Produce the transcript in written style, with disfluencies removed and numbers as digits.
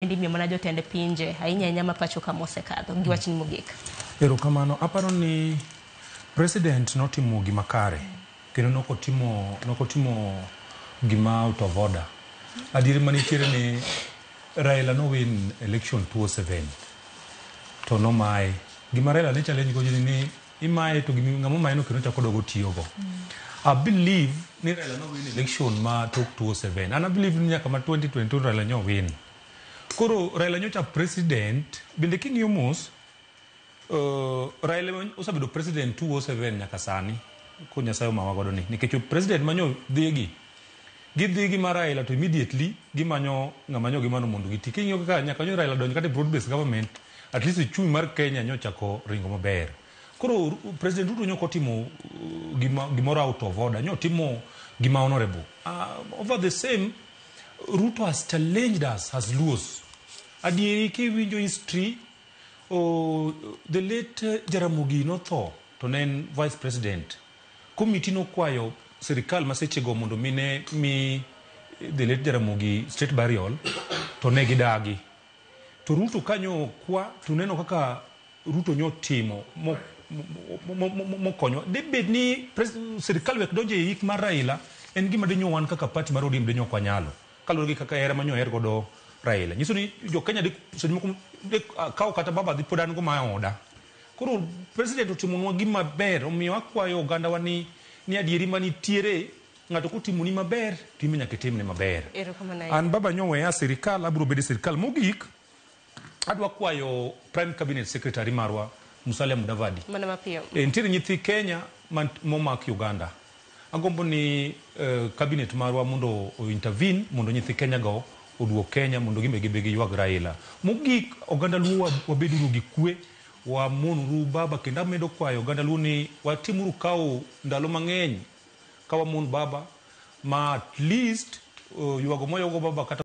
Bende imiyo mana jotend pinje ahinya ahinya ma pacho ka mosekadho gi wachni mogik. Erokamano. Aparo ni president notimo gima kare kendo nokotimo gima out of order. Adieri manitiere ni Raila no win election 2007 to nomaye. Gima Raila ne challenge go ni imaye to gimi ng'ama omaye no kendo chako dogo tiyogo. I believe ni Raila no win election ma tok 2007. And I believe ni nyaka ma 2022 Raila nyo win. Koro Raila nyocha president, bende king'iyo mos, Raila osebedo president 2007 nyaka sani, ko Nyasaye omawa godo ni. Nikech president manyo dhigi, gidhi gi mar Raila to immediately gimanyo ng'ama nyo gimano mondo giti. King'iyo kaka nyaka nyo Raila donjo kata e broad based government, at least uchumi mar Kenya nyochako ringo maber. Koro President Ruto nyok otimo gimoro out of order, nyotimo gima honorable. Over the same, Ruto has challenged us as Luos. Adieri kiwinjo history, the late Jaramogi notho to ne en vice president. Committee nokwayo sirikal ma sechego mondo mine mi the late Jaramogi state burial to ne gidagi. To Ruto kanyo kwa to neno kaka Ruto nyotimo mokonyo. Debed ni sirikal wek donjo e yik mar Raila en gima dinyo wan kaka party mar ODM dinyo ok wanyalo. Kaluwore gi kaka hera manyo oher godo Raila. Nyiso ni jo Kenya seche moko de kawo kata baba dhi pod an go ma oda. Koro president otimonwa gima ber omiyo akwayo ogandawa ni adieri manitiere ng'ato kotimoni maber to in be nyaka itimne maber. An baba nyoweya sirikal abiro bedo e sirikal mogik. Adwa kwayo Prime Cabinet Secretary marwa Musalia Mudavadi. Mana mapiyo. Nitiere nyithi Kenya momak Uganda. Agombo ni cabinet marwa mondo o intervene mondo nyithi Kenya go oduog Kenya mondo gimbe gibe giywag Raila. Mogik oganda Luo wabeduru gi kwe, wamonuru baba kendo amedo kwayo oganda Luo ni watimuru kawo ndalo mang'eny ka wamon baba ma at least ywago mwaywago baba kata